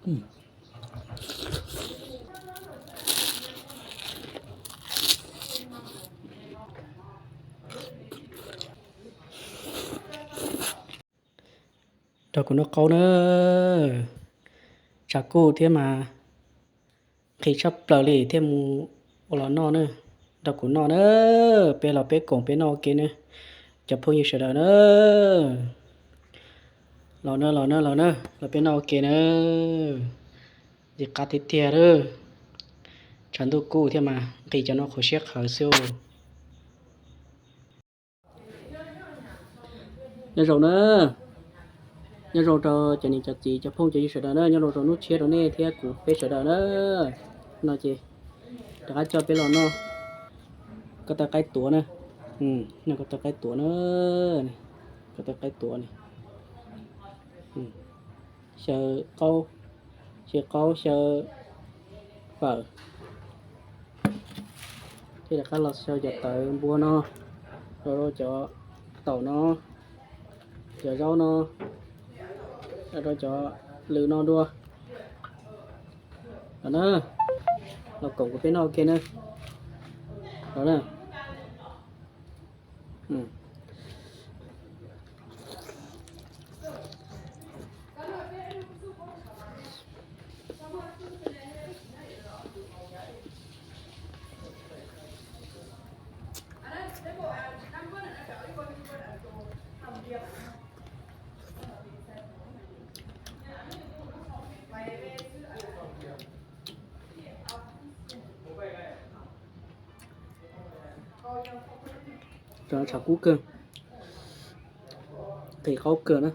Nrog kuv noj qaub na. Tshav kuj thiab mas nqhis tshaj plaws li thiaj mus ua los noj na. Nrog kuv noj na, peb los peb koom peb noj ua ke na, cov phooj ywg sawv daws na. Los na, los na, los na, los peb noj ua ke na. Ntxim qab tiag tiag lawm. Tshav ntuj kuj thiab mas nqhis cov no qhuav siab qhawv xwb. Nyob zoo na, nyob zoo rau cov niam cov txiv cov phooj cov ywg sawv daws na, nyob zoo rau hnub tshiab rau nej thiab kuv peb sawv daws na. No ces rov qab coj peb los noj koj taw qaib tuav na. Noj koj taw qaib tuav na, koj taw qaib tuav ne. Xyaw qaub, xyaw qaub xyaw fawm, thiab rov qab los xyaw cov tawv npua no, rau rau cov taum no, cov zaub no, rau rau cov lws no dua. Los na, los koom kuv peb noj ua ke na. Los na. Tshav kub kawg, nqhis qaub kawg na.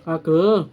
Qab kawg.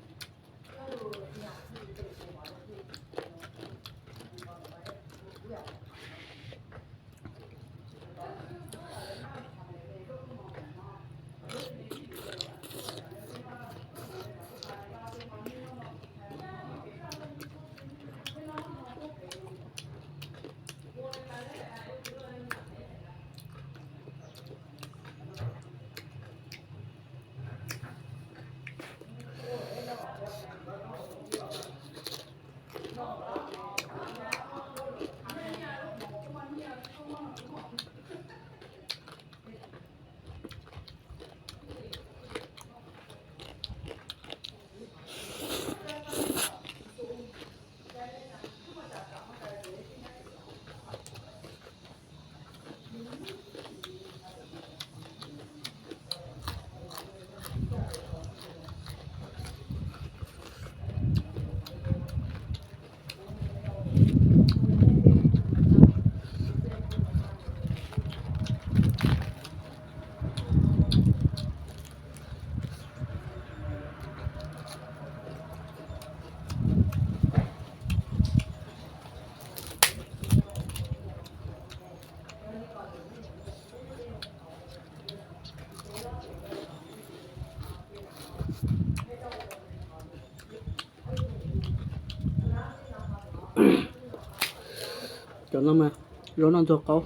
Cov no mas zoo noj ntxuag qaub.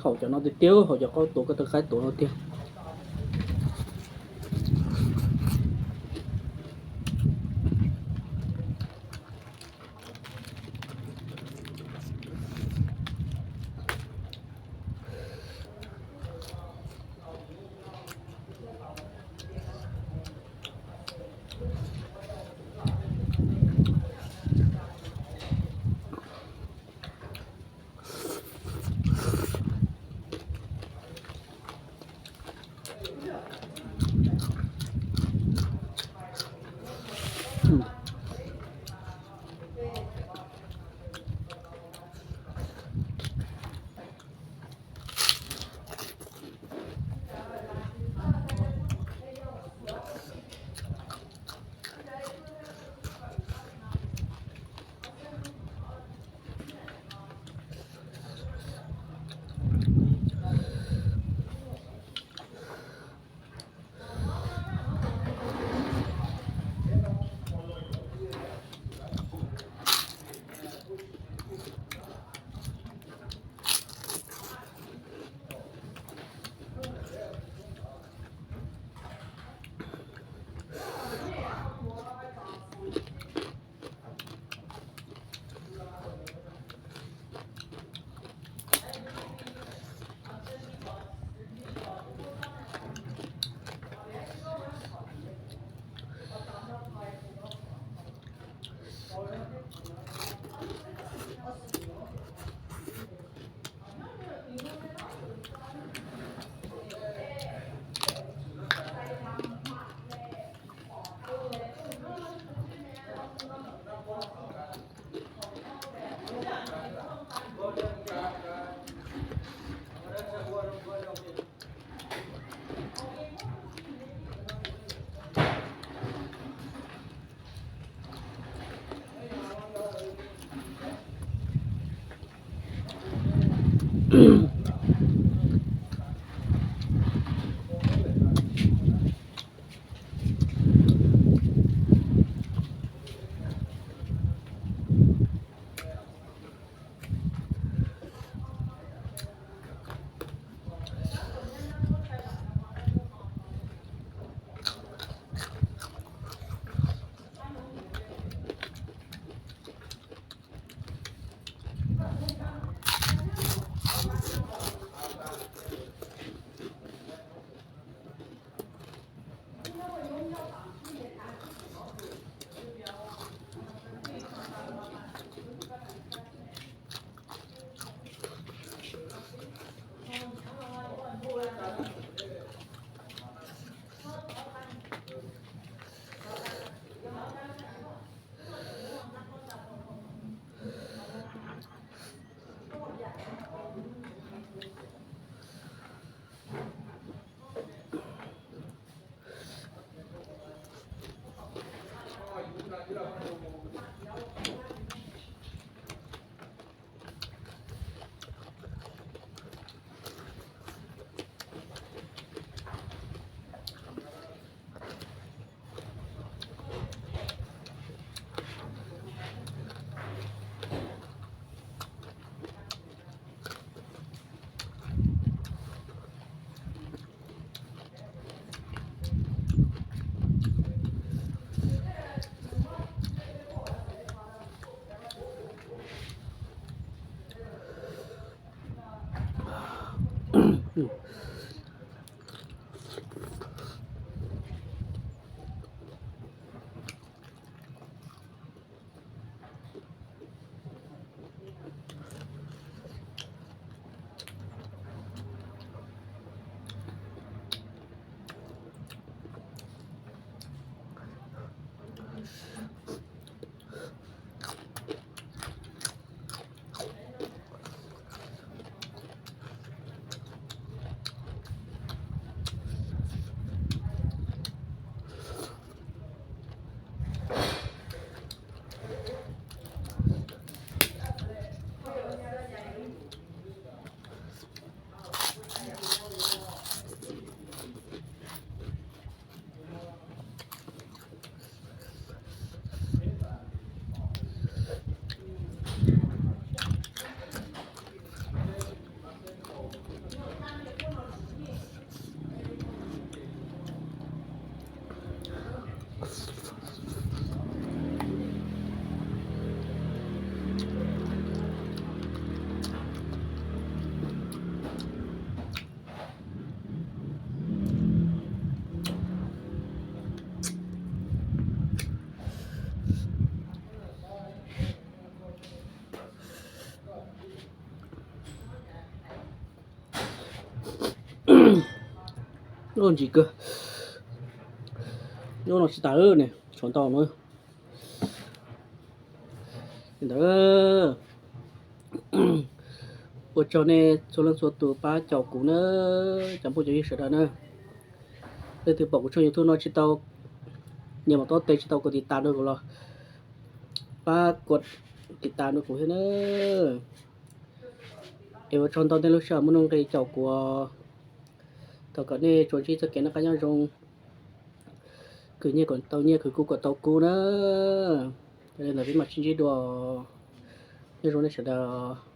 Haum cov no tiag tiag, haum cov qaub tuav ko taw qaib tuav no tiag. Ntsim kawg, nyob no tsis tas ne, tshuav ntau no. Li ntawd, ua tsaug nej txhua leej txhua tus pab caum kuv na, cov phooj cov ywg sawv daws na. Leej twg pom kuv tshooj YouTube no tsis tau, nias mus taub tes tsis tau kuv tiv tas rau kuv los pab kuv tiv tas rau kuv thiab na. Es ua tsaug ntau nej lub sij hawm muaj nuj nqis caum kuv. Thov kom nej tsuas ntsib txoj kev noj qab nyob zoo, khwv nyiaj kom tau nyiaj, khwv kub kom tau kub na. Yog li ntawd peb mam sib ntsib dua, nyob zoo nej sawv daws.